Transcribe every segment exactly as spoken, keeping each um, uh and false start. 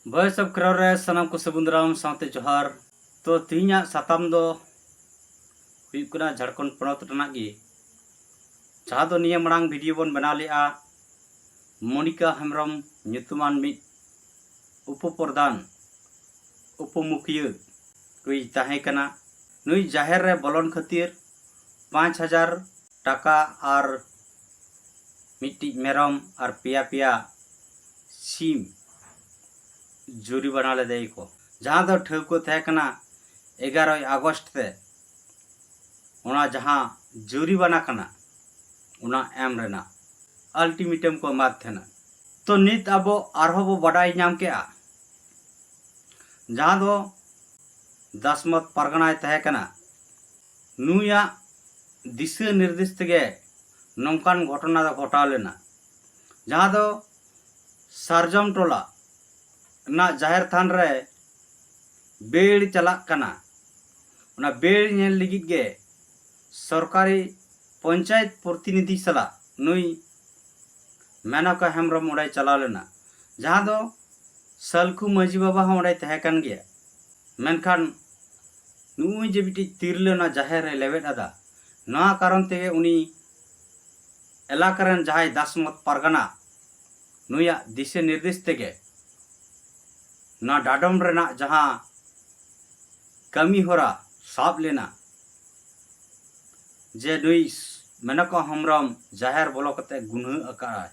Voice of Kherol ᱨᱮ ᱥᱟᱱᱟᱢ ᱠᱚ ᱥᱟᱹᱜᱩᱱ ᱫᱟᱨᱟᱢ ᱥᱟᱶᱛᱮ ᱡᱚᱦᱟᱨ᱾ ᱛᱚ, ᱛᱮᱦᱮᱧᱟᱜ ᱥᱟᱛᱟᱢ ᱫᱚ ᱦᱩᱭᱩᱜ ᱠᱟᱱᱟ ᱡᱷᱟᱲᱠᱷᱚᱸᱰ ᱯᱚᱱᱚᱛ ᱨᱮᱱᱟᱜ ᱜᱮ, ᱡᱟᱦᱟᱸ ᱫᱚ ᱱᱤᱭᱟᱹ ᱢᱟᱲᱟᱝ ᱵᱷᱤᱰᱤᱭᱳ ᱵᱚᱱ ᱵᱮᱱᱟᱣ ᱞᱮᱫᱼᱟ᱾ ᱢᱚᱱᱤᱠᱟ ᱦᱮᱢᱵᱨᱚᱢ ᱧᱩᱛᱩᱢᱟᱱ ᱢᱤᱫ ᱩᱯᱚᱯᱨᱚᱫᱷᱟᱱ, ᱩᱯᱚᱢᱩᱠᱷᱤᱭᱟᱹ ᱠᱚᱭ ᱛᱟᱦᱮᱸ ᱠᱟᱱᱟ᱾ ᱱᱩᱭ ᱡᱟᱦᱮᱨ ᱨᱮ ᱵᱚᱞᱚᱱ ᱠᱷᱟᱹᱛᱤᱨ ᱯᱟᱸᱪ ᱦᱟᱡᱟᱨ ᱴᱟᱠᱟ ᱟᱨ ᱢᱤᱫᱴᱤᱡ ᱢᱮᱨᱚᱢ ᱟᱨ ᱯᱮᱭᱟ ᱯᱮᱭᱟ ᱥᱤᱢ ᱡᱩᱨᱤᱢᱟᱱᱟ ᱞᱮᱫᱮᱭᱟᱠᱚ, ᱡᱟᱦᱟᱸ ᱫᱚ ᱴᱷᱟᱹᱣᱠᱟᱹ ᱛᱟᱦᱮᱸ ᱠᱟᱱᱟ ᱮᱜᱟᱨᱚᱭ ᱟᱜᱚᱥᱴ ᱛᱮ ᱚᱱᱟ ᱡᱟᱦᱟᱸ ᱡᱩᱨᱤᱢᱟᱱᱟ ᱠᱟᱱᱟ, ᱚᱱᱟ ᱮᱢ ᱨᱮᱱᱟᱜ ᱟᱞᱴᱤᱢᱮᱴᱟᱢ ᱠᱚ ᱮᱢᱟᱫ ᱛᱟᱦᱮᱱᱟ᱾ ᱛᱚ, ᱱᱤᱛ ᱟᱵᱚ ᱟᱨᱦᱚᱸ ᱵᱚ ᱵᱟᱰᱟᱭ ᱧᱟᱢ ᱠᱮᱜᱼᱟ, ᱡᱟᱦᱟᱸ ᱫᱚ ᱫᱟᱥᱢᱚᱛ ᱯᱟᱨᱜᱟᱱᱟᱭ ᱛᱟᱦᱮᱸ ᱠᱟᱱᱟ, ᱱᱩᱭᱟᱜ ᱫᱤᱥᱟᱹ ᱱᱤᱨᱫᱮᱥ ᱛᱮᱜᱮ ᱱᱚᱝᱠᱟᱱ ᱜᱷᱚᱴᱚᱱᱟ ᱫᱚ ᱜᱷᱚᱴᱟᱣ ᱞᱮᱱᱟ, ᱡᱟᱦᱟᱸ ᱫᱚ ᱥᱟᱨᱡᱚᱢ ᱴᱚᱞᱟ ᱨᱮᱱᱟᱜ ᱡᱟᱦᱮᱨ ᱛᱷᱟᱱ ᱨᱮ ᱵᱮᱲ ᱪᱟᱞᱟᱜ ᱠᱟᱱᱟ᱾ ᱚᱱᱟ ᱵᱮᱲ ᱧᱮᱞ ᱞᱟᱹᱜᱤᱫ ᱜᱮ ᱥᱚᱨᱠᱟᱨᱤ ᱯᱚᱧᱪᱟᱭᱮᱛ ᱯᱨᱚᱛᱤᱱᱤᱫᱷᱤ ᱥᱟᱞᱟᱜ ᱱᱩᱭ ᱢᱮᱱᱚᱠᱟ ᱦᱮᱢᱵᱨᱚᱢ ᱚᱸᱰᱮᱭ ᱪᱟᱞᱟᱣ ᱞᱮᱱᱟ, ᱡᱟᱦᱟᱸ ᱫᱚ ᱥᱟᱞᱠᱷᱩ ᱢᱟᱹᱡᱷᱤ ᱵᱟᱵᱟ ᱦᱚᱸ ᱚᱸᱰᱮᱭ ᱛᱟᱦᱮᱸ ᱠᱟᱱ ᱜᱮᱭᱟ᱾ ᱢᱮᱱᱠᱷᱟᱱ ᱱᱩᱜᱼᱩᱭ ᱡᱮ ᱢᱤᱫᱴᱤᱡ ᱛᱤᱨᱞᱟᱹ ᱚᱱᱟ ᱡᱟᱦᱮᱨ ᱨᱮ ᱞᱮᱵᱮᱫ ᱟᱫᱟ, ᱱᱚᱣᱟ ᱠᱟᱨᱚᱱ ᱛᱮᱜᱮ ᱩᱱᱤ ᱮᱞᱟᱠᱟ ᱨᱮᱱ ᱡᱟᱦᱟᱸᱭ ᱫᱟᱥᱢᱚᱛ ᱯᱟᱨᱜᱟᱱᱟ, ᱱᱩᱭᱟᱜ ᱫᱤᱥᱟᱹ ᱱᱤᱨᱫᱮᱥ ᱛᱮᱜᱮ ᱱᱚᱣᱟ ᱰᱟᱰᱚᱢ ᱨᱮᱱᱟᱜ ᱡᱟᱦᱟᱸ ᱠᱟᱹᱢᱤ ᱦᱚᱨᱟ ᱥᱟᱵ ᱞᱮᱱᱟ, ᱡᱮ ᱱᱩᱭ ᱢᱮᱱᱚᱠᱟ ᱦᱮᱢᱵᱨᱚᱢ ᱡᱟᱦᱮᱨ ᱵᱚᱞᱚ ᱠᱟᱛᱮ ᱜᱩᱱᱦᱟᱹ ᱟᱠᱟᱫᱼᱟᱭ,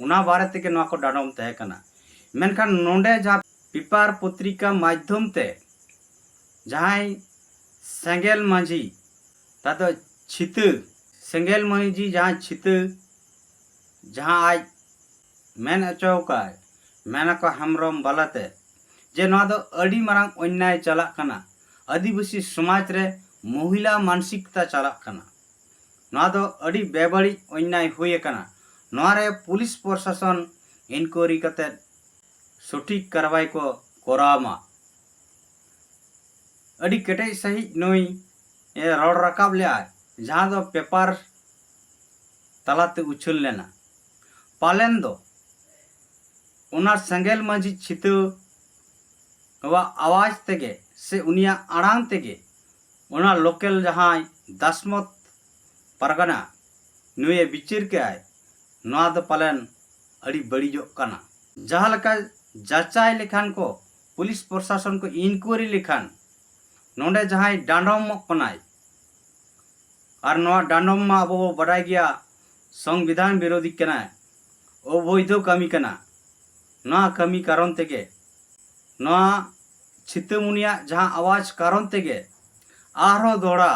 ᱚᱱᱟ ᱵᱟᱨᱮ ᱛᱮᱜᱮ ᱱᱚᱣᱟ ᱠᱚ ᱰᱟᱰᱚᱢ ᱛᱟᱦᱮᱸ ᱠᱟᱱᱟ᱾ ᱢᱮᱱᱠᱷᱟᱱ ᱱᱚᱰᱮ ᱡᱟᱦᱟᱸ ᱯᱮᱯᱟᱨ ᱯᱚᱛᱨᱤᱠᱟ ᱢᱟᱫᱽᱫᱷᱚᱢ ᱛᱮ ᱡᱟᱦᱟᱸᱭ ᱥᱮᱸᱜᱮᱞ ᱢᱟᱹᱡᱷᱤ, ᱛᱟᱫᱚ ᱪᱷᱤᱛᱟᱹ, ᱥᱮᱸᱜᱮᱞ ᱢᱟᱹᱡᱷᱤ ᱡᱟᱦᱟᱸ ᱪᱷᱤᱛᱟᱹ, ᱡᱟᱦᱟᱸ ᱟᱡ ᱢᱮᱱ ᱦᱚᱪᱚ ᱟᱠᱟᱫ, ᱢᱮᱱᱟᱠᱚ ᱦᱮᱢᱵᱨᱚᱢ ᱵᱟᱞᱟᱛᱮ, ᱡᱮ ᱱᱚᱣᱟ ᱫᱚ ᱟᱹᱰᱤ ᱢᱟᱨᱟᱝ ᱚᱱᱱᱭᱟᱭ ᱪᱟᱞᱟᱜ ᱠᱟᱱᱟ, ᱟᱹᱫᱤᱵᱟᱹᱥᱤ ᱥᱚᱢᱟᱡᱽ ᱨᱮ ᱢᱚᱦᱤᱞᱟ ᱢᱟᱱᱥᱤᱠᱛᱟ ᱪᱟᱞᱟᱜ ᱠᱟᱱᱟ, ᱱᱚᱣᱟ ᱫᱚ ᱟᱹᱰᱤ ᱵᱮᱵᱟᱹᱲᱤᱡ ᱚᱱᱱᱭᱟᱭ ᱦᱩᱭ ᱟᱠᱟᱱᱟ, ᱱᱚᱣᱟ ᱨᱮ ᱯᱩᱞᱤᱥ ᱯᱨᱚᱥᱟᱥᱚᱱ ᱤᱱᱠᱩᱭᱟᱨᱤ ᱠᱟᱛᱮ ᱥᱚᱴᱷᱤᱠ ᱠᱟᱨᱣᱟᱭ ᱠᱚ ᱠᱚᱨᱟᱣ ᱢᱟ᱾ ᱟᱹᱰᱤ ᱠᱮᱴᱮᱡ ᱥᱟᱺᱦᱤᱡ ᱱᱩᱭ ᱮ ᱨᱚᱲ ᱨᱟᱠᱟᱵ ᱞᱮᱫᱼᱟᱭ, ᱡᱟᱦᱟᱸ ᱫᱚ ᱯᱮᱯᱟᱨ ᱛᱟᱞᱟᱛᱮ ᱩᱪᱷᱟᱹᱱ ᱞᱮᱱᱟ᱾ ᱯᱟᱞᱮᱱ ᱫᱚ ᱚᱱᱟ ᱥᱮᱸᱜᱮᱞ ᱢᱟᱹᱡᱷᱤ ᱪᱷᱤᱛᱟᱹᱣᱟᱜ ᱟᱣᱟᱡᱽ ᱛᱮᱜᱮ ᱥᱮ ᱩᱱᱤᱭᱟᱜ ᱟᱲᱟᱝ ᱛᱮᱜᱮ ᱚᱱᱟ ᱞᱳᱠᱮᱞ ᱡᱟᱦᱟᱸᱭ ᱫᱟᱥᱢᱚᱛ ᱯᱟᱨᱜᱟᱱᱟ ᱱᱩᱭᱮ ᱵᱤᱪᱟᱹᱨ ᱠᱮᱜᱼᱟᱭ, ᱱᱚᱣᱟ ᱫᱚ ᱯᱟᱞᱮᱱ ᱟᱹᱰᱤ ᱵᱟᱹᱲᱤᱡᱚᱜ ᱠᱟᱱᱟ᱾ ᱡᱟᱦᱟᱸ ᱞᱮᱠᱟ ᱡᱟᱪᱟᱭ ᱞᱮᱠᱷᱟᱱ ᱠᱚ, ᱯᱩᱞᱤᱥ ᱯᱨᱚᱥᱟᱥᱚᱱ ᱠᱚ ᱤᱱᱠᱩᱭᱟᱨᱤ ᱞᱮᱠᱷᱟᱱ, ᱱᱚᱰᱮ ᱡᱟᱦᱟᱸᱭ ᱰᱟᱸᱰᱚᱢᱚᱜ ᱠᱟᱱᱟᱭ, ᱟᱨ ᱱᱚᱣᱟ ᱰᱟᱸᱰᱚᱢ ᱢᱟ ᱟᱵᱚ ᱵᱚ ᱵᱟᱰᱟᱭ ᱜᱮᱭᱟ, ᱥᱚᱝᱵᱤᱫᱷᱟᱱ ᱵᱤᱨᱳᱫᱷᱤ ᱠᱟᱱᱟ, ᱚᱵᱳᱭᱫᱷᱚ ᱠᱟᱹᱢᱤ ᱠᱟᱱᱟ᱾ ᱱᱚᱣᱟ ᱠᱟᱹᱢᱤ ᱠᱟᱨᱚᱱ ᱛᱮᱜᱮ, ᱱᱚᱣᱟ ᱪᱷᱤᱛᱟᱹᱢᱩᱱᱤᱭᱟᱜ ᱡᱟᱦᱟᱸ ᱟᱣᱟᱡᱽ ᱠᱟᱨᱚᱱ ᱛᱮᱜᱮ ᱟᱨᱦᱚᱸ ᱫᱚᱦᱲᱟ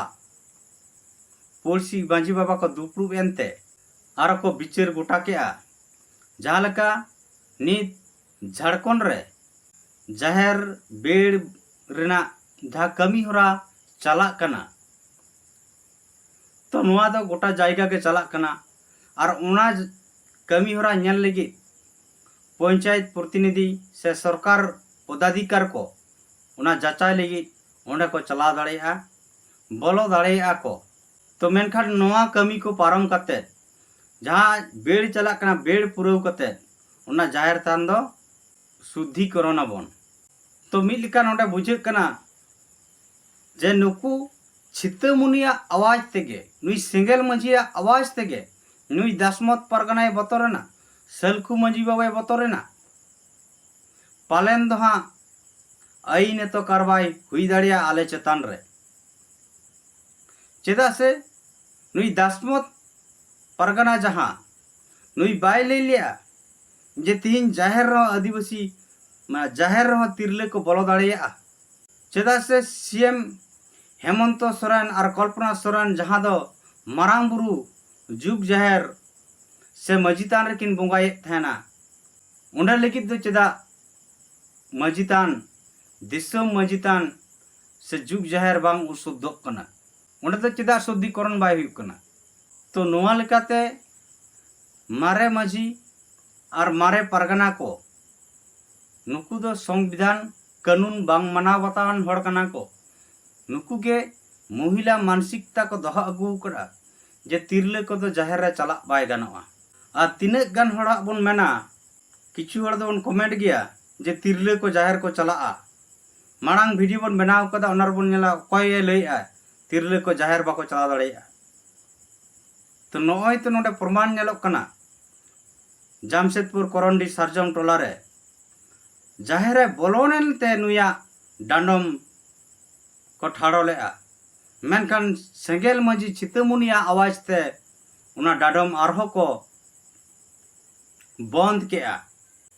ᱯᱩᱲᱥᱤ ᱢᱟᱹᱡᱷᱤ ᱵᱟᱵᱟ ᱠᱚ ᱫᱩᱯᱲᱩᱵ ᱮᱱᱛᱮ ᱟᱨᱚ ᱠᱚ ᱵᱤᱪᱟᱹᱨ ᱜᱚᱴᱟ ᱠᱮᱜᱼᱟ᱾ ᱡᱟᱦᱟᱸ ᱞᱮᱠᱟ ᱱᱤᱛ ᱡᱷᱟᱲᱠᱷᱚᱸᱰ ᱨᱮ ᱡᱟᱦᱮᱨ ᱵᱮᱲ ᱨᱮᱱᱟᱜ ᱡᱟᱦᱟᱸ ᱠᱟᱹᱢᱤ ᱦᱚᱨᱟ ᱪᱟᱞᱟᱜ ᱠᱟᱱᱟ, ᱛᱚ ᱱᱚᱣᱟ ᱫᱚ ᱜᱚᱴᱟ ᱡᱟᱭᱜᱟ ᱜᱮ ᱪᱟᱞᱟᱜ ᱠᱟᱱᱟ᱾ ᱟᱨ ᱚᱱᱟ ᱠᱟᱹᱢᱤ ᱦᱚᱨᱟ ᱧᱮᱞ ᱞᱟᱹᱜᱤᱫ ᱯᱚᱧᱪᱟᱭᱮᱛ ᱯᱨᱚᱛᱤᱱᱤᱫᱷᱤ ᱥᱮ ᱥᱚᱨᱠᱟᱨ ᱯᱚᱫᱟᱫᱷᱤᱠᱟᱨ ᱠᱚ ᱚᱱᱟ ᱡᱟᱪᱟᱭ ᱞᱟᱹᱜᱤᱫ ᱚᱸᱰᱮ ᱠᱚ ᱪᱟᱞᱟᱣ ᱫᱟᱲᱮᱭᱟᱜᱼᱟ, ᱵᱚᱞᱚ ᱫᱟᱲᱮᱭᱟᱜᱼᱟ ᱠᱚ᱾ ᱛᱚ ᱢᱮᱱᱠᱷᱟᱱ ᱱᱚᱣᱟ ᱠᱟᱹᱢᱤ ᱠᱚ ᱯᱟᱨᱚᱢ ᱠᱟᱛᱮ ᱡᱟᱦᱟᱸ ᱵᱮᱲ ᱪᱟᱞᱟᱜ ᱠᱟᱱᱟ, ᱵᱮᱲ ᱯᱩᱨᱟᱹᱣ ᱠᱟᱛᱮ ᱚᱱᱟ ᱡᱟᱦᱮᱨ ᱛᱷᱟᱱ ᱫᱚ ᱥᱩᱫᱽᱫᱷᱤᱠᱚᱨᱚᱱ ᱟᱵᱚᱱ᱾ ᱛᱚ ᱢᱤᱫ ᱞᱮᱠᱟ ᱱᱚᱰᱮ ᱵᱩᱡᱷᱟᱹᱜ ᱠᱟᱱᱟ ᱡᱮ ᱱᱩᱠᱩ ᱪᱷᱤᱛᱟᱹᱢᱩᱱᱤᱭᱟᱜ ᱟᱣᱟᱡᱽ ᱛᱮᱜᱮ, ᱱᱩᱭ ᱥᱮᱸᱜᱮᱞ ᱢᱟᱹᱡᱷᱤᱭᱟᱜ ᱟᱣᱟᱡᱽ ᱛᱮᱜᱮ ᱱᱩᱭ ᱫᱟᱥᱢᱚᱛ ᱯᱟᱨᱜᱟᱱᱟᱭ ᱵᱚᱛᱚᱨᱮᱱᱟ, ᱥᱟᱹᱞᱠᱷᱩ ᱢᱟᱹᱡᱷᱤ ᱵᱟᱵᱟᱭ ᱵᱚᱛᱚᱨᱮᱱᱟ᱾ ᱯᱟᱞᱮᱱ ᱫᱚ ᱦᱟᱸᱜ ᱟᱹᱭᱤᱱ ᱮᱛᱚ ᱠᱟᱨᱵᱟᱭ ᱦᱩᱭ ᱫᱟᱲᱮᱭᱟᱜᱼᱟ ᱟᱞᱮ ᱪᱮᱛᱟᱱ ᱨᱮ᱾ ᱪᱮᱫᱟᱜ ᱥᱮ ᱱᱩᱭ ᱫᱟᱥᱢᱚᱛ ᱯᱟᱨᱜᱟᱱᱟ ᱡᱟᱦᱟᱸ, ᱱᱩᱭ ᱵᱟᱭ ᱞᱟᱹᱭ ᱞᱮᱜᱼᱟ ᱡᱮ ᱛᱤᱦᱤᱧ ᱡᱟᱦᱮᱨ ᱨᱮᱦᱚᱸ ᱟᱹᱫᱤᱵᱟᱹᱥᱤ, ᱢᱟᱱᱮ ᱡᱟᱦᱮᱨ ᱨᱮᱦᱚᱸ ᱛᱤᱨᱞᱟᱹ ᱠᱚ ᱵᱚᱞᱚ ᱫᱟᱲᱮᱭᱟᱜᱼᱟ᱾ ᱪᱮᱫᱟᱜ ᱥᱮ ᱥᱤ ᱮᱢ ᱦᱮᱢᱚᱱᱛᱚ ᱥᱚᱨᱮᱱ ᱟᱨ ᱠᱚᱞᱯᱚᱱᱟ ᱥᱚᱨᱮᱱ ᱡᱟᱦᱟᱸ ᱫᱚ ᱢᱟᱨᱟᱝ ᱵᱩᱨᱩ ᱡᱩᱜᱽ ᱡᱟᱦᱮᱨ ᱥᱮ ᱢᱟᱹᱡᱷᱤ ᱛᱷᱟᱱ ᱨᱮᱠᱤᱱ ᱵᱚᱸᱜᱟᱭᱮᱫ ᱛᱟᱦᱮᱱᱟ, ᱚᱸᱰᱮ ᱞᱟᱹᱜᱤᱫ ᱫᱚ ᱪᱮᱫᱟᱜ ᱢᱟᱹᱡᱷᱤ ᱛᱷᱟᱱ, ᱫᱤᱥᱚᱢ ᱢᱟᱹᱡᱷᱤ ᱛᱷᱟᱱ ᱥᱮ ᱡᱩᱜᱽ ᱡᱟᱦᱮᱨ ᱵᱟᱝ ᱩᱥᱩᱫᱽᱫᱷᱚᱜ ᱠᱟᱱᱟ? ᱚᱸᱰᱮ ᱫᱚ ᱪᱮᱫᱟᱜ ᱥᱩᱫᱽᱫᱷᱤᱠᱚᱨᱚᱱ ᱵᱟᱭ ᱦᱩᱭᱩᱜ ᱠᱟᱱᱟ? ᱛᱚ ᱱᱚᱣᱟ ᱞᱮᱠᱟᱛᱮ ᱢᱟᱨᱮ ᱢᱟᱹᱡᱷᱤ ᱟᱨ ᱢᱟᱨᱮ ᱯᱟᱨᱜᱟᱱᱟ ᱠᱚ, ᱱᱩᱠᱩ ᱫᱚ ᱥᱚᱝᱵᱤᱫᱷᱟᱱ ᱠᱟᱹᱱᱩᱱ ᱵᱟᱝ ᱢᱟᱱᱟᱣ ᱵᱟᱛᱟᱣᱟᱱ ᱦᱚᱲ ᱠᱟᱱᱟ ᱠᱚ᱾ ᱱᱩᱠᱩ ᱜᱮ ᱢᱚᱦᱤᱞᱟ ᱢᱟᱱᱥᱤᱠᱛᱟ ᱠᱚ ᱫᱚᱦᱚ ᱟᱹᱜᱩ ᱟᱠᱟᱫᱟ ᱡᱮ ᱛᱤᱨᱞᱟᱹ ᱠᱚᱫᱚ ᱡᱟᱦᱮᱨ ᱨᱮ ᱪᱟᱞᱟᱜ ᱵᱟᱭ ᱜᱟᱱᱚᱜᱼᱟ᱾ ᱟᱨ ᱛᱤᱱᱟᱹᱜ ᱜᱟᱱ ᱦᱚᱲᱟᱜ ᱵᱚᱱ ᱢᱮᱱᱟ ᱠᱤᱪᱷᱩ ᱦᱚᱲ ᱫᱚᱵᱚᱱ ᱠᱚᱢᱮᱱᱴ ᱜᱮᱭᱟ ᱡᱮ ᱛᱤᱨᱞᱟᱹ ᱠᱚ ᱡᱟᱦᱮᱨ ᱠᱚ ᱪᱟᱞᱟᱜᱼᱟ᱾ ᱢᱟᱲᱟᱝ ᱵᱷᱤᱰᱤᱭᱳ ᱵᱚᱱ ᱵᱮᱱᱟᱣ ᱠᱟᱫᱟ, ᱚᱱᱟ ᱨᱮᱵᱚᱱ ᱧᱮᱞᱟ ᱚᱠᱚᱭᱮ ᱞᱟᱹᱭᱮᱜᱼᱟ ᱛᱤᱨᱞᱟᱹ ᱠᱚ ᱡᱟᱦᱮᱨ ᱵᱟᱠᱚ ᱪᱟᱞᱟᱣ ᱫᱟᱲᱮᱭᱟᱜᱼᱟ᱾ ᱛᱚ ᱱᱚᱜᱼᱚᱭ ᱛᱚ ᱱᱚᱰᱮ ᱯᱨᱚᱢᱟᱱ ᱧᱮᱞᱚᱜ ᱠᱟᱱᱟ, ᱡᱟᱢᱥᱮᱫᱽᱯᱩᱨ ᱠᱚᱨᱚᱱᱰᱤ ᱥᱟᱨᱡᱚᱢ ᱴᱚᱞᱟ ᱨᱮ ᱡᱟᱦᱮᱨ ᱮ ᱵᱚᱞᱚᱱ ᱮᱱᱛᱮ ᱱᱩᱭᱟᱜ ᱰᱟᱸᱰᱚᱢ ᱠᱚ ᱴᱷᱟᱲᱚ ᱞᱮᱜᱼᱟ, ᱢᱮᱱᱠᱷᱟᱱ ᱥᱮᱸᱜᱮᱞ ᱢᱟᱹᱡᱷᱤ ᱪᱷᱤᱛᱟᱹᱢᱩᱱᱤᱭᱟᱜ ᱟᱣᱟᱡᱽ ᱛᱮ ᱚᱱᱟ ᱰᱟᱸᱰᱚᱢ ᱟᱨᱦᱚᱸ ᱠᱚ ᱵᱚᱱᱫ ᱠᱮᱜᱼᱟ᱾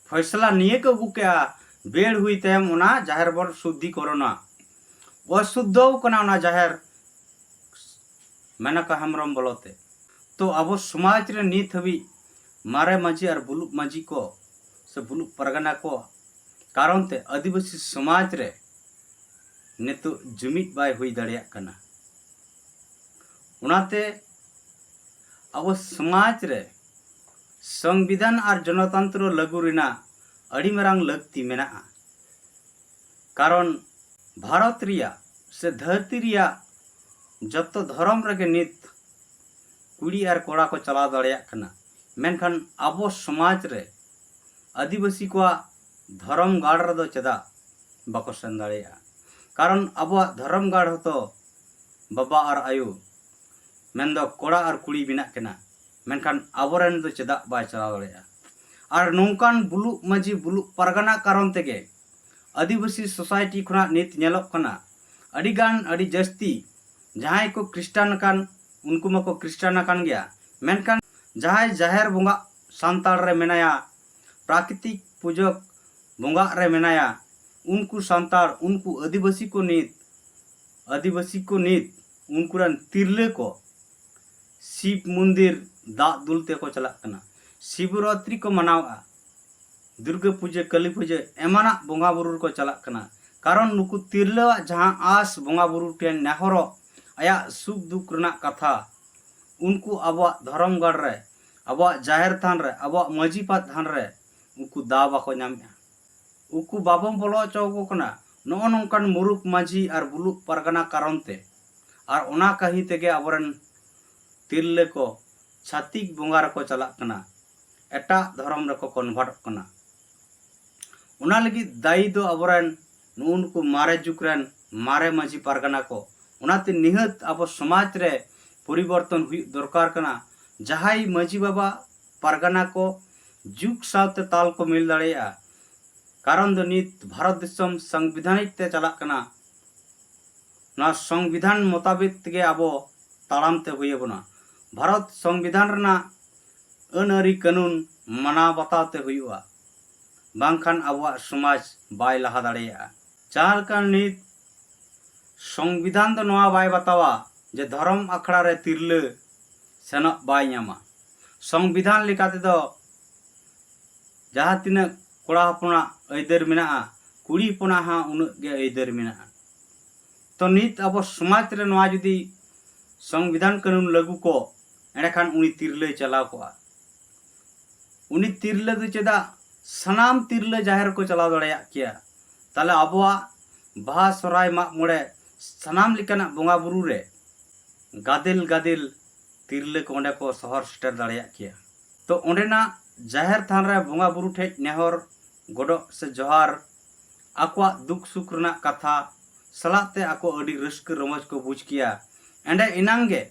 ᱯᱷᱚᱭᱥᱞᱟ ᱱᱤᱭᱟᱹ ᱠᱚ ᱟᱹᱜᱩ ᱠᱮᱜᱼᱟ, ᱵᱮᱲ ᱦᱩᱭ ᱛᱟᱭᱚᱢ ᱚᱱᱟ ᱡᱟᱦᱮᱨ ᱵᱚᱱ ᱥᱩᱫᱽᱫᱷᱤᱠᱚᱨᱚᱱᱟ, ᱚᱥᱩᱫᱽᱫᱷᱚ ᱠᱟᱱᱟ ᱚᱱᱟ ᱡᱟᱦᱮᱨ, ᱢᱮᱱᱟᱠᱟ ᱦᱮᱢᱵᱨᱚᱢ ᱵᱚᱞᱚᱛᱮ᱾ ᱛᱚ ᱟᱵᱚ ᱥᱚᱢᱟᱡᱽ ᱨᱮ ᱱᱤᱛ ᱦᱟᱹᱵᱤᱡ ᱢᱟᱨᱮ ᱢᱟᱹᱡᱷᱤ ᱟᱨ ᱵᱩᱞᱩᱜ ᱢᱟᱹᱡᱷᱤ ᱠᱚ ᱥᱮ ᱵᱩᱞᱩᱜ ᱯᱟᱨᱜᱟᱱᱟ ᱠᱚ ᱠᱟᱨᱚᱱ ᱛᱮ ᱟᱹᱫᱤᱵᱟᱹᱥᱤ ᱥᱚᱢᱟᱡᱽ ᱨᱮ ᱱᱤᱛᱚᱜ ᱡᱩᱢᱤᱫ ᱵᱟᱭ ᱦᱩᱭ ᱫᱟᱲᱮᱭᱟᱜ ᱠᱟᱱᱟ᱾ ᱚᱱᱟᱛᱮ ᱟᱵᱚ ᱥᱚᱢᱟᱡᱽ ᱨᱮ ᱥᱚᱝᱵᱤᱫᱷᱟᱱ ᱟᱨ ᱡᱚᱱᱚᱛᱚᱱᱛᱨᱚ ᱞᱟᱹᱜᱩ ᱨᱮᱱᱟᱜ ᱟᱹᱰᱤ ᱢᱟᱨᱟᱝ ᱞᱟᱹᱠᱛᱤ ᱢᱮᱱᱟᱜᱼᱟ᱾ ᱠᱟᱨᱚᱱ ᱵᱷᱟᱨᱚᱛ ᱨᱮᱭᱟᱜ ᱥᱮ ᱫᱷᱟᱹᱨᱛᱤ ᱨᱮᱭᱟᱜ ᱡᱚᱛᱚ ᱫᱷᱚᱨᱚᱢ ᱨᱮᱜᱮ ᱱᱤᱛ ᱠᱩᱲᱤ ᱟᱨ ᱠᱚᱲᱟ ᱠᱚ ᱪᱟᱞᱟᱣ ᱫᱟᱲᱮᱭᱟᱜ ᱠᱟᱱᱟ, ᱢᱮᱱᱠᱷᱟᱱ ᱟᱵᱚ ᱥᱚᱢᱟᱡᱽ ᱨᱮ ᱟᱹᱫᱤᱵᱟᱹᱥᱤ ᱠᱚᱣᱟᱜ ᱫᱷᱚᱨᱚᱢ ᱜᱟᱲ ᱨᱮᱫᱚ ᱪᱮᱫᱟᱜ ᱵᱟᱠᱚ ᱥᱮᱱ ᱫᱟᱲᱮᱭᱟᱜᱼᱟ? ᱠᱟᱨᱚᱱ ᱟᱵᱚᱣᱟᱜ ᱫᱷᱚᱨᱚᱢ ᱜᱟᱲ ᱦᱚᱸᱛᱚ ᱵᱟᱵᱟ ᱟᱨ ᱟᱭᱳ, ᱢᱮᱱᱫᱚ ᱠᱚᱲᱟ ᱟᱨ ᱠᱩᱲᱤ ᱢᱮᱱᱟᱜ ᱠᱤᱱᱟ, ᱢᱮᱱᱠᱷᱟᱱ ᱟᱵᱚᱨᱮᱱ ᱫᱚ ᱪᱮᱫᱟᱜ ᱵᱟᱭ ᱪᱟᱞᱟᱣ ᱫᱟᱲᱮᱭᱟᱜᱼᱟ? ᱟᱨ ᱱᱚᱝᱠᱟᱱ ᱵᱩᱞᱩᱜ ᱢᱟᱹᱡᱷᱤ, ᱵᱩᱞᱩᱜ ᱯᱟᱨᱜᱟᱱᱟ ᱠᱟᱨᱚᱱ ᱛᱮᱜᱮ ᱟᱹᱫᱤᱵᱟᱹᱥᱤ ᱥᱳᱥᱟᱭᱴᱤ ᱠᱷᱚᱱᱟᱜ ᱱᱤᱛ ᱧᱮᱞᱚᱜ ᱠᱟᱱᱟ, ᱟᱹᱰᱤᱜᱟᱱ, ᱟᱹᱰᱤ ᱡᱟᱹᱥᱛᱤ ᱡᱟᱦᱟᱸᱭ ᱠᱚ ᱠᱷᱨᱤᱥᱴᱟᱱ ᱟᱠᱟᱱ, ᱩᱱᱠᱩ ᱢᱟᱠᱚ ᱠᱷᱨᱤᱥᱴᱟᱱ ᱟᱠᱟᱱ ᱜᱮᱭᱟ, ᱢᱮᱱᱠᱷᱟᱱ ᱡᱟᱦᱟᱸᱭ ᱡᱟᱦᱮᱨ ᱵᱚᱸᱜᱟ ᱥᱟᱱᱛᱟᱲ ᱨᱮ ᱢᱮᱱᱟᱭᱟ, ᱯᱨᱟᱠᱨᱤᱛᱤᱠ ᱯᱩᱡᱟᱹ ᱵᱚᱸᱜᱟᱜ ᱨᱮ ᱢᱮᱱᱟᱭᱟ, ᱩᱱᱠᱩ ᱥᱟᱱᱛᱟᱲ, ᱩᱱᱠᱩ ᱟᱹᱫᱤᱵᱟᱹᱥᱤ ᱠᱚ ᱱᱤᱛ, ᱟᱹᱫᱤᱵᱟᱹᱥᱤ ᱠᱚ ᱱᱤᱛ ᱩᱱᱠᱩ ᱨᱮᱱ ᱛᱤᱨᱞᱟᱹ ᱠᱚ ᱥᱤᱵ ᱢᱚᱱᱫᱤᱨ ᱫᱟᱜ ᱫᱩᱞ ᱛᱮᱠᱚ ᱪᱟᱞᱟᱜ ᱠᱟᱱᱟ, ᱥᱤᱵᱚᱨᱟᱛᱨᱤ ᱠᱚ ᱢᱟᱱᱟᱣᱮᱫᱼᱟ, ᱫᱩᱨᱜᱟᱹ ᱯᱩᱡᱟᱹ, ᱠᱟᱹᱞᱤ ᱯᱩᱡᱟᱹ ᱮᱢᱟᱱᱟᱜ ᱵᱚᱸᱜᱟ ᱵᱩᱨᱩ ᱨᱮᱠᱚ ᱪᱟᱞᱟᱜ ᱠᱟᱱᱟ᱾ ᱠᱟᱨᱚᱱ ᱱᱩᱠᱩ ᱛᱤᱨᱞᱟᱹᱣᱟᱜ ᱡᱟᱦᱟᱸ ᱟᱸᱥ, ᱵᱚᱸᱜᱟ ᱵᱩᱨᱩ ᱴᱷᱮᱱ ᱱᱮᱦᱚᱨᱚᱜ, ᱟᱭᱟᱜ ᱥᱩᱠ ᱫᱩᱠ ᱨᱮᱱᱟᱜ ᱠᱟᱛᱷᱟ, ᱩᱱᱠᱩ ᱟᱵᱚᱣᱟᱜ ᱫᱷᱚᱨᱚᱢ ᱜᱟᱲ ᱨᱮ, ᱟᱵᱚᱣᱟᱜ ᱡᱟᱦᱮᱨ ᱛᱷᱟᱱ ᱨᱮ, ᱟᱵᱚᱣᱟᱜ ᱢᱟᱹᱡᱷᱤ ᱯᱟᱛ ᱛᱷᱟᱱ ᱨᱮ ᱩᱱᱠᱩ ᱫᱟᱣ ᱵᱟᱠᱚ ᱧᱟᱢᱮᱫᱼᱟ᱾ ᱩᱱᱠᱩ ᱵᱟᱵᱚᱱ ᱵᱚᱞᱚ ᱦᱚᱪᱚ ᱟᱠᱚ ᱠᱟᱱᱟ᱾ ᱱᱚᱜᱼᱚ ᱱᱚᱝᱠᱟᱱ ᱢᱩᱨᱩᱠ ᱢᱟᱹᱡᱷᱤ ᱟᱨ ᱵᱩᱞᱩᱜ ᱯᱟᱨᱜᱟᱱᱟ ᱠᱟᱨᱚᱱ ᱛᱮ, ᱟᱨ ᱚᱱᱟ ᱠᱟᱹᱦᱤ ᱛᱮᱜᱮ ᱟᱵᱚᱨᱮᱱ ᱛᱤᱨᱞᱟᱹ ᱠᱚ ᱪᱷᱟᱹᱛᱤᱠ ᱵᱚᱸᱜᱟ ᱨᱮᱠᱚ ᱪᱟᱞᱟᱜ ᱠᱟᱱᱟ᱾ ᱮᱴᱟᱜ ᱫᱷᱚᱨᱚᱢ ᱨᱮᱠᱚ ᱠᱚᱱᱵᱷᱟᱨᱴᱚᱜ ᱠᱟᱱᱟ᱾ ᱚᱱᱟ ᱞᱟᱹᱜᱤᱫ ᱫᱟᱭᱤ ᱫᱚ ᱟᱵᱚᱨᱮᱱ ᱱᱩᱜᱼᱩ ᱱᱩᱠᱩ ᱢᱟᱨᱮ ᱡᱩᱜᱽ ᱨᱮᱱ ᱢᱟᱨᱮ ᱢᱟᱹᱡᱷᱤ ᱯᱟᱨᱜᱟᱱᱟ ᱠᱚ᱾ ᱚᱱᱟᱛᱮ ᱱᱤᱦᱟᱹᱛ ᱟᱵᱚ ᱥᱚᱢᱟᱡᱽ ᱨᱮ ᱯᱚᱨᱤᱵᱚᱨᱛᱚᱱ ᱦᱩᱭᱩᱜ ᱫᱚᱨᱠᱟᱨ ᱠᱟᱱᱟ᱾ ᱡᱟᱦᱟᱸᱭ ᱢᱟᱹᱡᱷᱤ ᱵᱟᱵᱟ, ᱯᱟᱨᱜᱟᱱᱟ ᱠᱚ ᱡᱩᱜᱽ ᱥᱟᱶᱛᱮ ᱛᱟᱞ ᱠᱚ ᱢᱤᱞ ᱫᱟᱲᱮᱭᱟᱜᱼᱟ᱾ ᱠᱟᱨᱚᱱ ᱫᱚ ᱱᱤᱛ ᱵᱷᱟᱨᱚᱛ ᱫᱤᱥᱚᱢ ᱥᱚᱝᱵᱤᱫᱷᱟᱱᱤᱠ ᱛᱮ ᱪᱟᱞᱟᱜ ᱠᱟᱱᱟ᱾ ᱱᱚᱣᱟ ᱥᱚᱝᱵᱤᱫᱷᱟᱱ ᱢᱚᱛᱟᱵᱤᱠ ᱛᱮᱜᱮ ᱟᱵᱚ ᱛᱟᱲᱟᱢ ᱛᱮ ᱦᱩᱭ ᱟᱵᱚᱱᱟ᱾ ᱵᱷᱟᱨᱚᱛ ᱥᱚᱝᱵᱤᱫᱷᱟᱱ ᱨᱮᱱᱟᱜ ᱟᱹᱱ ᱟᱹᱨᱤ ᱠᱟᱹᱱᱩᱱ ᱢᱟᱱᱟᱣ ᱵᱟᱛᱟᱣ ᱛᱮ ᱦᱩᱭᱩᱜᱼᱟ, ᱵᱟᱝᱠᱷᱟᱱ ᱟᱵᱚᱣᱟᱜ ᱥᱚᱢᱟᱡᱽ ᱵᱟᱭ ᱞᱟᱦᱟ ᱫᱟᱲᱮᱭᱟᱜᱼᱟ᱾ ᱡᱟᱦᱟᱸ ᱞᱮᱠᱟ ᱱᱤᱛ ᱥᱚᱝᱵᱤᱫᱷᱟᱱ ᱫᱚ ᱱᱚᱣᱟ ᱵᱟᱭ ᱵᱟᱛᱟᱣᱟ ᱡᱮ ᱫᱷᱚᱨᱚᱢ ᱟᱠᱷᱲᱟ ᱨᱮ ᱛᱤᱨᱞᱟᱹ ᱥᱮᱱᱚᱜ ᱵᱟᱭ ᱧᱟᱢᱟ᱾ ᱥᱚᱝᱵᱤᱫᱷᱟᱱ ᱞᱮᱠᱟ ᱛᱮᱫᱚ ᱡᱟᱦᱟᱸ ᱛᱤᱱᱟᱹᱜ ᱠᱚᱲᱟ ᱦᱚᱯᱚᱱᱟᱜ ᱟᱹᱭᱫᱟᱹᱨ ᱢᱮᱱᱟᱜᱼᱟ, ᱠᱩᱲᱤ ᱦᱚᱯᱚᱱᱟᱜ ᱦᱚᱸ ᱩᱱᱟᱹᱜ ᱜᱮ ᱟᱹᱭᱫᱟᱹᱨ ᱢᱮᱱᱟᱜᱼᱟ᱾ ᱛᱚ ᱱᱤᱛ ᱟᱵᱚ ᱥᱚᱢᱟᱡᱽ ᱨᱮ ᱱᱚᱣᱟ ᱡᱩᱫᱤ ᱥᱚᱝᱵᱤᱫᱷᱟᱱ ᱠᱟᱹᱱᱩᱱ ᱞᱟᱹᱜᱩ ᱠᱚ, ᱮᱸᱰᱮᱠᱷᱟᱱ ᱩᱱᱤ ᱛᱤᱨᱞᱟᱹᱭ ᱪᱟᱞᱟᱣ ᱠᱚᱜᱼᱟ᱾ ᱩᱱᱤ ᱛᱤᱨᱞᱟᱹ ᱫᱚ ᱪᱮᱫᱟᱜ ᱥᱟᱱᱟᱢ ᱛᱤᱨᱞᱟᱹ ᱡᱟᱦᱮᱨ ᱠᱚ ᱪᱟᱞᱟᱣ ᱫᱟᱲᱮᱭᱟᱜ ᱠᱮᱭᱟ? ᱛᱟᱦᱞᱮ ᱟᱵᱚᱣᱟᱜ ᱵᱟᱦᱟ, ᱥᱚᱦᱨᱟᱭ, ᱢᱟᱜ ᱢᱚᱬᱮ, ᱥᱟᱱᱟᱢ ᱞᱮᱠᱟᱱᱟᱜ ᱵᱚᱸᱜᱟ ᱵᱩᱨᱩ ᱨᱮ ᱜᱟᱫᱮᱞ ᱜᱟᱫᱮᱞ ᱛᱤᱨᱞᱟᱹ ᱠᱚ ᱚᱸᱰᱮ ᱠᱚ ᱥᱚᱦᱚᱨ ᱥᱮᱴᱮᱨ ᱫᱟᱲᱮᱭᱟᱜ ᱠᱮᱭᱟ᱾ ᱛᱚ ᱚᱸᱰᱮᱱᱟᱜ ᱡᱟᱦᱮᱨ ᱛᱷᱟᱱ ᱨᱮ ᱵᱚᱸᱜᱟ ᱵᱩᱨᱩ ᱴᱷᱮᱡ ᱱᱮᱦᱚᱨ ᱜᱚᱰᱚᱜ ᱥᱮ ᱡᱚᱦᱟᱨ, ᱟᱠᱚᱣᱟᱜ ᱫᱩᱠ ᱥᱩᱠ ᱨᱮᱱᱟᱜ ᱠᱟᱛᱷᱟ ᱥᱟᱞᱟᱜ ᱛᱮ ᱟᱠᱚ ᱟᱹᱰᱤ ᱨᱟᱹᱥᱠᱟᱹ ᱨᱚᱢᱚᱡᱽ ᱠᱚ ᱵᱩᱡᱽ ᱠᱮᱭᱟ᱾ ᱮᱸᱰᱮ ᱮᱱᱟᱝ ᱜᱮ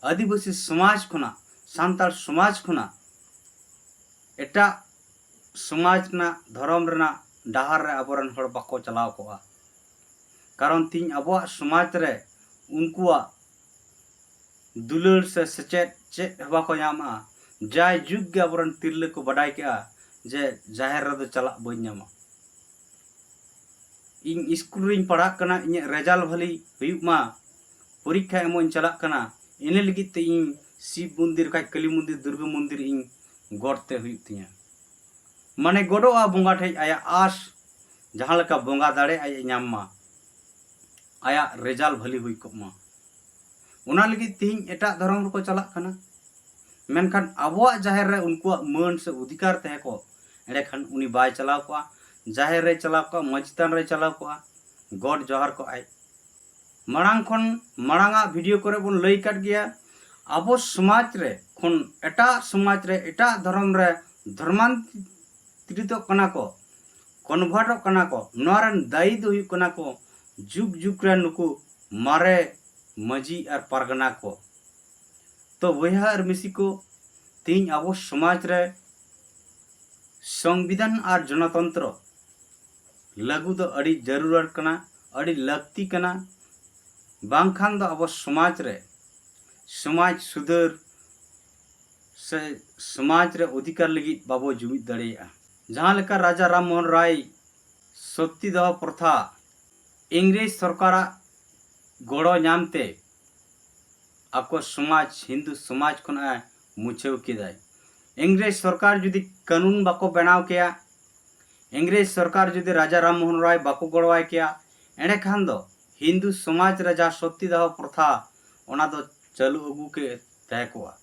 ᱟᱹᱫᱤᱵᱟᱹᱥᱤ ᱥᱚᱢᱟᱡᱽ ᱠᱷᱚᱱᱟᱜ, ᱥᱟᱱᱛᱟᱲ ᱥᱚᱢᱟᱡᱽ ᱠᱷᱚᱱᱟᱜ ᱮᱴᱟᱜ ᱥᱚᱢᱟᱡᱽ ᱨᱮᱱᱟᱜ, ᱫᱷᱚᱨᱚᱢ ᱨᱮᱱᱟᱜ ᱰᱟᱦᱟᱨ ᱨᱮ ᱟᱵᱚᱨᱮᱱ ᱦᱚᱲ ᱵᱟᱠᱚ ᱪᱟᱞᱟᱣ ᱠᱚᱜᱼᱟ᱾ ᱠᱟᱨᱚᱱ ᱛᱤᱦᱤᱧ ᱟᱵᱚᱣᱟᱜ ᱥᱚᱢᱟᱡᱽ ᱨᱮ ᱩᱱᱠᱩᱣᱟᱜ ᱫᱩᱞᱟᱹᱲ ᱥᱮ ᱥᱮᱪᱮᱫ ᱪᱮᱫ ᱦᱚᱸ ᱵᱟᱠᱚ ᱧᱟᱢᱟ᱾ ᱡᱟᱭ ᱡᱩᱜᱽ ᱜᱮ ᱟᱵᱚᱨᱮᱱ ᱛᱤᱨᱞᱟᱹ ᱠᱚ ᱵᱟᱰᱟᱭ ᱠᱮᱜᱼᱟ ᱡᱮ ᱡᱟᱦᱮᱨ ᱨᱮᱫᱚ ᱪᱟᱞᱟᱜ ᱵᱟᱹᱧ ᱧᱟᱢᱟ᱾ ᱤᱧ ᱥᱠᱩᱞ ᱨᱤᱧ ᱯᱟᱲᱦᱟᱜ ᱠᱟᱱᱟ, ᱤᱧᱟᱹᱜ ᱨᱮᱡᱟᱞᱴ ᱵᱷᱟᱹᱞᱤ ᱦᱩᱭᱩᱜ ᱢᱟ, ᱯᱚᱨᱤᱠᱠᱷᱟ ᱮᱢᱚᱜ ᱤᱧ ᱪᱟᱞᱟᱜ ᱠᱟᱱᱟ, ᱤᱱᱟᱹ ᱞᱟᱹᱜᱤᱫ ᱛᱮ ᱤᱧ ᱥᱤᱵ ᱢᱚᱱᱫᱤᱨ ᱠᱷᱟᱡ ᱠᱟᱹᱞᱤ ᱢᱚᱱᱫᱤᱨ, ᱫᱩᱨᱜᱟᱹ ᱢᱚᱱᱫᱤᱨ ᱤᱧ ᱜᱚᱰ ᱛᱮ ᱦᱩᱭᱩᱜ ᱛᱤᱧᱟ᱾ ᱢᱟᱱᱮ ᱜᱚᱰᱚᱜᱼᱟ ᱵᱚᱸᱜᱟ ᱴᱷᱮᱡ ᱟᱭᱟᱜ ᱟᱸᱥ, ᱡᱟᱦᱟᱸ ᱞᱮᱠᱟ ᱵᱚᱸᱜᱟ ᱫᱟᱲᱮ ᱟᱡ ᱮ ᱧᱟᱢ ᱢᱟ, ᱟᱭᱟᱜ ᱨᱮᱡᱟᱞᱴ ᱵᱷᱟᱹᱞᱤ ᱦᱩᱭ ᱠᱚᱜ ᱢᱟ᱾ ᱚᱱᱟ ᱞᱟᱹᱜᱤᱫ ᱛᱤᱦᱤᱧ ᱮᱴᱟᱜ ᱫᱷᱚᱨᱚᱢ ᱨᱮᱠᱚ ᱪᱟᱞᱟᱜ ᱠᱟᱱᱟ᱾ ᱢᱮᱱᱠᱷᱟᱱ ᱟᱵᱚᱣᱟᱜ ᱡᱟᱦᱮᱨ ᱨᱮ ᱩᱱᱠᱩᱣᱟᱜ ᱢᱟᱹᱱ ᱥᱮ ᱚᱫᱷᱤᱠᱟᱨ ᱛᱟᱦᱮᱸ ᱠᱚᱜ, ᱮᱸᱰᱮᱠᱷᱟᱱ ᱩᱱᱤ ᱵᱟᱭ ᱪᱟᱞᱟᱣ ᱠᱚᱜᱼᱟ, ᱡᱟᱦᱮᱨ ᱨᱮᱭ ᱪᱟᱞᱟᱣ ᱠᱚᱜᱼᱟ, ᱢᱟᱹᱡᱷᱤ ᱛᱷᱟᱱ ᱨᱮᱭ ᱪᱟᱞᱟᱣ ᱠᱚᱜᱼᱟ, ᱜᱚᱰ ᱡᱚᱦᱟᱨ ᱠᱚᱜᱼᱟᱭ᱾ ᱢᱟᱲᱟᱝ ᱠᱷᱚᱱ, ᱢᱟᱲᱟᱝᱟᱜ ᱵᱷᱤᱰᱤᱭᱳ ᱠᱚᱨᱮ ᱵᱚᱱ ᱞᱟᱹᱭ ᱟᱠᱟᱫ ᱜᱮᱭᱟ, ᱟᱵᱚ ᱥᱚᱢᱟᱡᱽ ᱨᱮ ᱠᱷᱚᱱ ᱮᱴᱟᱜ ᱥᱚᱢᱟᱡᱽ ᱨᱮ, ᱮᱴᱟᱜ ᱫᱷᱚᱨᱚᱢ ᱨᱮ ᱫᱷᱚᱨᱢᱟᱱᱛᱨᱤᱛᱚᱜ ᱠᱟᱱᱟ ᱠᱚ, ᱠᱚᱱᱵᱷᱟᱨᱴᱚᱜ ᱠᱟᱱᱟ ᱠᱚ, ᱱᱚᱣᱟ ᱨᱮᱱ ᱫᱟᱭᱤ ᱫᱚ ᱦᱩᱭᱩᱜ ᱠᱟᱱᱟ ᱠᱚ ᱡᱩᱜᱽ ᱡᱩᱜᱽ ᱨᱮᱱ ᱱᱩᱠᱩ ᱢᱟᱨᱮ ᱢᱟᱹᱡᱷᱤ ᱟᱨ ᱯᱟᱨᱜᱟᱱᱟ ᱠᱚ᱾ ᱛᱚ ᱵᱚᱭᱦᱟ ᱟᱨ ᱢᱤᱥᱤ ᱠᱚ, ᱛᱮᱦᱮᱧ ᱟᱵᱚ ᱥᱚᱢᱟᱡᱽ ᱨᱮ ᱥᱚᱝᱵᱤᱫᱷᱟᱱ ᱟᱨ ᱡᱚᱱᱚᱛᱚᱱᱛᱨᱚ ᱞᱟᱹᱜᱩ ᱫᱚ ᱟᱹᱰᱤ ᱡᱟᱹᱨᱩᱲᱟᱱ ᱠᱟᱱᱟ, ᱟᱹᱰᱤ ᱞᱟᱹᱠᱛᱤ ᱠᱟᱱᱟ᱾ ᱵᱟᱝᱠᱷᱟᱱ ᱫᱚ ᱟᱵᱚ ᱥᱚᱢᱟᱡᱽ ᱨᱮ ᱥᱚᱢᱟᱡᱽ ᱥᱩᱫᱷᱟᱹᱨ ᱥᱮ ᱥᱚᱢᱟᱡᱽ ᱨᱮ ᱚᱫᱷᱤᱠᱟᱨ ᱞᱟᱹᱜᱤᱫ ᱵᱟᱵᱚ ᱡᱩᱢᱤᱫ ᱫᱟᱲᱮᱭᱟᱜᱼᱟ᱾ ᱡᱟᱦᱟᱸ ᱞᱮᱠᱟ ᱨᱟᱡᱟ ᱨᱟᱢ ᱢᱳᱦᱚᱱ ᱨᱟᱭ ᱥᱚᱛᱤ ᱫᱟᱦᱚ ᱯᱨᱚᱛᱷᱟ ᱤᱝᱨᱮᱡᱽ ᱥᱚᱨᱠᱟᱨᱟᱜ ᱜᱚᱲᱚ ᱧᱟᱢᱛᱮ ᱟᱠᱚ ᱥᱚᱢᱟᱡᱽ, ᱦᱤᱱᱫᱩ ᱥᱚᱢᱟᱡᱽ ᱠᱷᱚᱱᱟᱜ ᱮ ᱢᱩᱪᱷᱟᱹᱣ ᱠᱮᱫᱟᱭ᱾ ᱤᱝᱨᱮᱡᱽ ᱥᱚᱨᱠᱟᱨ ᱡᱩᱫᱤ ᱠᱟᱹᱱᱩᱱ ᱵᱟᱠᱚ ᱵᱮᱱᱟᱣ ᱠᱮᱭᱟ, ᱤᱝᱨᱮᱡᱽ ᱥᱚᱨᱠᱟᱨ ᱡᱩᱫᱤ ᱨᱟᱡᱟ ᱨᱟᱢ ᱢᱳᱦᱚᱱ ᱨᱟᱭ ᱵᱟᱠᱚ ᱜᱚᱲᱚᱣᱟᱭ ᱠᱮᱭᱟ, ᱮᱸᱰᱮᱠᱷᱟᱱ ᱫᱚ ᱦᱤᱱᱫᱩ ᱥᱚᱢᱟᱡᱽ ᱨᱮ ᱡᱟᱦᱟᱸ ᱥᱚᱛᱤ ᱫᱟᱦᱚ ᱯᱨᱚᱛᱷᱟ, ᱚᱱᱟ ᱫᱚ ᱪᱟᱹᱞᱩ ᱟᱹᱜᱩ ᱠᱮ ᱛᱟᱦᱮᱸ ᱠᱚᱜᱼᱟ᱾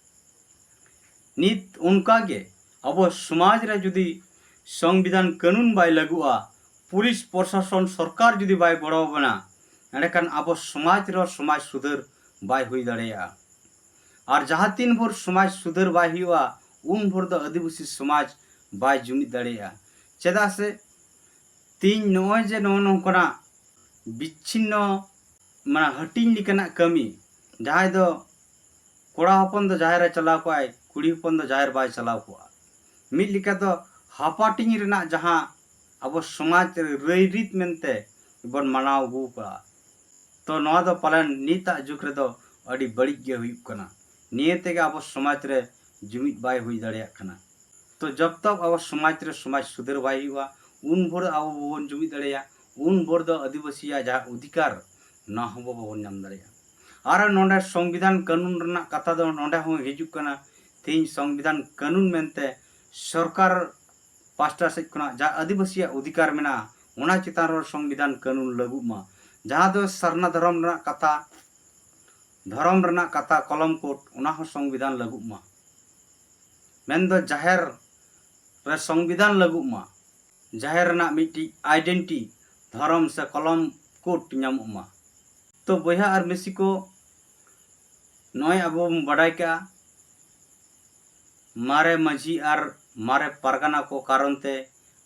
ᱱᱤᱛ ᱚᱱᱠᱟ ᱜᱮ ᱟᱵᱚ ᱥᱚᱢᱟᱡᱽ ᱨᱮ ᱡᱩᱫᱤ ᱥᱚᱝᱵᱤᱫᱷᱟᱱ ᱠᱟᱹᱱᱩᱱ ᱵᱟᱭ ᱞᱟᱹᱜᱩᱜᱼᱟ, ᱯᱩᱞᱤᱥ ᱯᱨᱚᱥᱟᱥᱚᱱ ᱥᱚᱨᱠᱟᱨ ᱡᱩᱫᱤ ᱵᱟᱭ ᱜᱚᱲᱚ ᱟᱵᱚᱱᱟ, ᱮᱸᱰᱮᱠᱷᱟᱱ ᱟᱵᱚ ᱥᱚᱢᱟᱡᱽ ᱨᱮᱦᱚᱸ ᱥᱚᱢᱟᱡᱽ ᱥᱩᱫᱷᱟᱹᱨ ᱵᱟᱭ ᱦᱩᱭ ᱫᱟᱲᱮᱭᱟᱜᱼᱟ᱾ ᱟᱨ ᱡᱟᱦᱟᱸ ᱛᱤᱱ ᱵᱷᱳᱨ ᱥᱚᱢᱟᱡᱽ ᱥᱩᱫᱷᱟᱹᱨ ᱵᱟᱭ ᱦᱩᱭᱩᱜᱼᱟ, ᱩᱱ ᱵᱷᱳᱨ ᱫᱚ ᱟᱹᱫᱤᱵᱟᱹᱥᱤ ᱥᱚᱢᱟᱡᱽ ᱵᱟᱭ ᱡᱩᱢᱤᱫ ᱫᱟᱲᱮᱭᱟᱜᱼᱟ᱾ ᱪᱮᱫᱟᱜ ᱥᱮ ᱛᱤᱦᱤᱧ ᱱᱚᱜᱼᱚᱭ ᱡᱮ ᱱᱚᱜᱼᱚ ᱱᱚᱝᱠᱟᱱᱟᱜ ᱵᱤᱪᱷᱤᱱᱱᱚ, ᱢᱟᱱᱮ ᱦᱟᱹᱴᱤᱧ ᱞᱮᱠᱟᱱᱟᱜ ᱠᱟᱹᱢᱤ, ᱡᱟᱦᱟᱸᱭ ᱫᱚ ᱠᱚᱲᱟ ᱦᱚᱯᱚᱱ ᱫᱚ ᱡᱟᱦᱮᱨ ᱮ ᱪᱟᱞᱟᱣ ᱠᱚᱜᱼᱟᱭ, ᱠᱩᱲᱤ ᱦᱚᱯᱚᱱ ᱫᱚ ᱡᱟᱦᱮᱨ ᱵᱟᱭ ᱪᱟᱞᱟᱣ ᱠᱚᱜᱼᱟ, ᱢᱤᱫ ᱞᱮᱠᱟ ᱫᱚ ᱦᱟᱯᱟᱴᱤᱧ ᱨᱮᱱᱟᱜ ᱡᱟᱦᱟᱸ ᱟᱵᱚ ᱥᱚᱢᱟᱡᱽ ᱨᱮ ᱨᱟᱹᱭᱨᱤᱛ ᱢᱮᱱᱛᱮ ᱵᱚᱱ ᱢᱟᱱᱟᱣ ᱟᱹᱜᱩ ᱠᱟᱜᱼᱟ, ᱛᱚ ᱱᱚᱣᱟ ᱫᱚ ᱯᱟᱞᱮᱱ ᱱᱤᱛᱟᱜ ᱡᱩᱜᱽ ᱨᱮᱫᱚ ᱟᱹᱰᱤ ᱵᱟᱹᱲᱤᱡ ᱜᱮ ᱦᱩᱭᱩᱜ ᱠᱟᱱᱟ᱾ ᱱᱤᱭᱟᱹ ᱛᱮᱜᱮ ᱟᱵᱚ ᱥᱚᱢᱟᱡᱽ ᱨᱮ ᱡᱩᱢᱤᱫ ᱵᱟᱭ ᱦᱩᱭ ᱫᱟᱲᱮᱭᱟᱜ ᱠᱟᱱᱟ᱾ ᱛᱚ ᱡᱚᱵ ᱛᱚᱠ ᱟᱵᱚ ᱥᱚᱢᱟᱡᱽ ᱨᱮ ᱥᱚᱢᱟᱡᱽ ᱥᱩᱫᱷᱟᱹᱨ ᱵᱟᱭ ᱦᱩᱭᱩᱜᱼᱟ, ᱩᱱ ᱵᱷᱳᱨ ᱟᱵᱚ ᱵᱟᱵᱚᱱ ᱡᱩᱢᱤᱫ ᱫᱟᱲᱮᱭᱟᱜᱼᱟ, ᱩᱱ ᱵᱷᱳᱨ ᱫᱚ ᱟᱹᱫᱤᱵᱟᱹᱥᱤᱭᱟᱜ ᱡᱟᱦᱟᱸ ᱚᱫᱷᱤᱠᱟᱨ, ᱱᱚᱣᱟ ᱦᱚᱸ ᱵᱟᱵᱚᱱ ᱧᱟᱢ ᱫᱟᱲᱮᱭᱟᱜᱼᱟ᱾ ᱟᱨ ᱱᱚᱰᱮ ᱥᱚᱝᱵᱤᱫᱷᱟᱱ ᱠᱟᱹᱱᱩᱱ ᱨᱮᱱᱟᱜ ᱠᱟᱛᱷᱟ ᱫᱚ ᱱᱚᱰᱮ ᱦᱚᱸ ᱦᱤᱡᱩᱜ ᱠᱟᱱᱟ᱾ ᱛᱮᱦᱮᱧ ᱥᱚᱝᱵᱤᱫᱷᱟᱱ ᱠᱟᱹᱱᱩᱱ ᱢᱮᱱᱛᱮ ᱥᱚᱨᱠᱟᱨ ᱯᱟᱥᱴᱟ ᱥᱮᱫ ᱠᱷᱚᱱᱟᱜ ᱡᱟᱦᱟᱸ ᱟᱹᱫᱤᱵᱟᱹᱥᱤᱭᱟᱜ ᱚᱫᱷᱤᱠᱟᱨ ᱢᱮᱱᱟᱜᱼᱟ, ᱚᱱᱟ ᱪᱮᱛᱟᱱ ᱨᱮ ᱥᱚᱝᱵᱤᱫᱷᱟᱱ ᱠᱟᱹᱱᱩᱱ ᱞᱟᱹᱜᱩᱜ ᱢᱟ᱾ ᱡᱟᱦᱟᱸ ᱫᱚ ᱥᱟᱨᱱᱟ ᱫᱷᱚᱨᱚᱢ ᱨᱮᱱᱟᱜ ᱠᱟᱛᱷᱟ, ᱫᱷᱚᱨᱚᱢ ᱨᱮᱱᱟᱜ ᱠᱟᱛᱷᱟ ᱠᱚᱞᱚᱢ ᱠᱳᱰ, ᱚᱱᱟ ᱦᱚᱸ ᱥᱚᱝᱵᱤᱫᱷᱟᱱ ᱞᱟᱹᱜᱩᱜ ᱢᱟ᱾ ᱢᱮᱱᱫᱚ ᱡᱟᱦᱮᱨ ᱨᱮ ᱥᱚᱝᱵᱤᱫᱷᱟᱱ ᱞᱟᱹᱜᱩᱜ ᱢᱟ, ᱡᱟᱦᱮᱨ ᱨᱮᱱᱟᱜ ᱢᱤᱫᱴᱤᱡ ᱟᱭᱰᱮᱱᱴᱤ, ᱫᱷᱚᱨᱚᱢ ᱥᱮ ᱠᱚᱞᱚᱢ ᱠᱳᱰ ᱧᱟᱢᱚᱜ ᱢᱟ᱾ ᱛᱚ ᱵᱚᱭᱦᱟ ᱟᱨ ᱢᱤᱥᱤ ᱠᱚ, ᱱᱚᱜᱼᱚᱭ ᱟᱵᱚ ᱵᱚᱱ ᱵᱟᱰᱟᱭ ᱠᱟᱜᱼᱟ, ᱢᱟᱨᱮ ᱢᱟᱹᱡᱷᱤ ᱟᱨ ᱢᱟᱨᱮ ᱯᱟᱨᱜᱟᱱᱟ ᱠᱚ ᱠᱟᱨᱚᱱ ᱛᱮ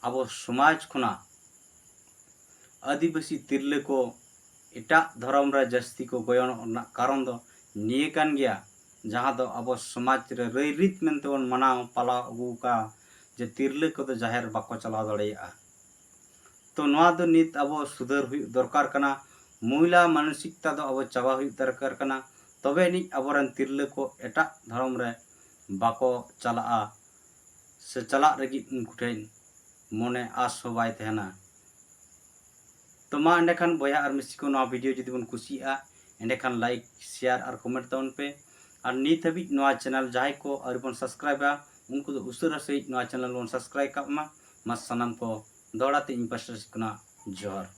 ᱟᱵᱚ ᱥᱚᱢᱟᱡᱽ ᱠᱷᱚᱱᱟᱜ ᱟᱹᱫᱤᱵᱟᱹᱥᱤ ᱛᱤᱨᱞᱟᱹ ᱠᱚ ᱮᱴᱟᱜ ᱫᱷᱚᱨᱚᱢ ᱨᱮ ᱡᱟᱹᱥᱛᱤ ᱠᱚ ᱜᱚᱭᱚᱱᱚᱜ ᱨᱮᱱᱟᱜ ᱠᱟᱨᱚᱱ ᱫᱚ ᱱᱤᱭᱟᱹ ᱠᱟᱱ ᱜᱮᱭᱟ, ᱡᱟᱦᱟᱸ ᱫᱚ ᱟᱵᱚ ᱥᱚᱢᱟᱡᱽ ᱨᱮ ᱨᱟᱹᱭᱨᱤᱛ ᱢᱮᱱᱛᱮ ᱵᱚᱱ ᱢᱟᱱᱟᱣ ᱯᱟᱞᱟᱣ ᱟᱹᱜᱩ ᱟᱠᱟᱫᱼᱟ ᱡᱮ ᱛᱤᱨᱞᱟᱹ ᱠᱚᱫᱚ ᱡᱟᱦᱮᱨ ᱵᱟᱠᱚ ᱪᱟᱞᱟᱣ ᱫᱟᱲᱮᱭᱟᱜᱼᱟ᱾ ᱛᱚ ᱱᱚᱣᱟ ᱫᱚ ᱱᱤᱛ ᱟᱵᱚ ᱥᱩᱫᱷᱟᱹᱨ ᱦᱩᱭᱩᱜ ᱫᱚᱨᱠᱟᱨ ᱠᱟᱱᱟ᱾ ᱢᱚᱦᱤᱞᱟ ᱢᱟᱱᱚᱥᱤᱠᱛᱟ ᱫᱚ ᱟᱵᱚ ᱪᱟᱵᱟ ᱦᱩᱭᱩᱜ ᱫᱚᱨᱠᱟᱨ ᱠᱟᱱᱟ, ᱛᱚᱵᱮ ᱟᱹᱱᱤᱡ ᱟᱵᱚᱨᱮᱱ ᱛᱤᱨᱞᱟᱹ ᱠᱚ ᱮᱴᱟᱜ ᱫᱷᱚᱨᱚᱢ ᱨᱮ ᱵᱟᱠᱚ ᱪᱟᱞᱟᱜᱼᱟ ᱥᱮ ᱪᱟᱞᱟᱜ ᱞᱟᱹᱜᱤᱫ ᱩᱱᱠᱩ ᱴᱷᱮᱱ ᱢᱚᱱᱮ ᱟᱥ ᱦᱚᱸ ᱵᱟᱭ ᱛᱟᱦᱮᱱᱟ᱾ ᱛᱚ ᱢᱟ ᱮᱸᱰᱮᱠᱷᱟᱱ ᱵᱚᱭᱦᱟ ᱟᱨ ᱢᱤᱥᱤ ᱠᱚ, ᱱᱚᱣᱟ video ᱡᱩᱫᱤ ᱵᱚᱱ ᱠᱩᱥᱤᱭᱟᱜᱼᱟ, ᱮᱸᱰᱮᱠᱷᱟᱱ like, share ᱟᱨ comment ᱛᱟᱵᱚᱱ ᱯᱮ᱾ ᱟᱨ ᱱᱤᱛ ᱦᱟᱹᱵᱤᱡ ᱱᱚᱣᱟ channel ᱡᱟᱦᱟᱸᱭ ᱠᱚ ᱟᱹᱣᱨᱤ ᱵᱚᱱ subscribeᱟ, ᱩᱱᱠᱩ ᱫᱚ ᱩᱥᱟᱹᱨᱟ ᱥᱟᱺᱦᱤᱡ ᱱᱚᱣᱟ channel ᱵᱚᱱ subscribe ᱠᱟᱜ ᱢᱟ᱾ ᱢᱟ ᱥᱟᱱᱟᱢ ᱠᱚ ᱫᱚᱦᱲᱟ ᱛᱮ ᱤᱧ ᱯᱟᱥᱴᱟ ᱥᱮᱫ ᱠᱷᱚᱱᱟᱜ ᱡᱚᱦᱟᱨ᱾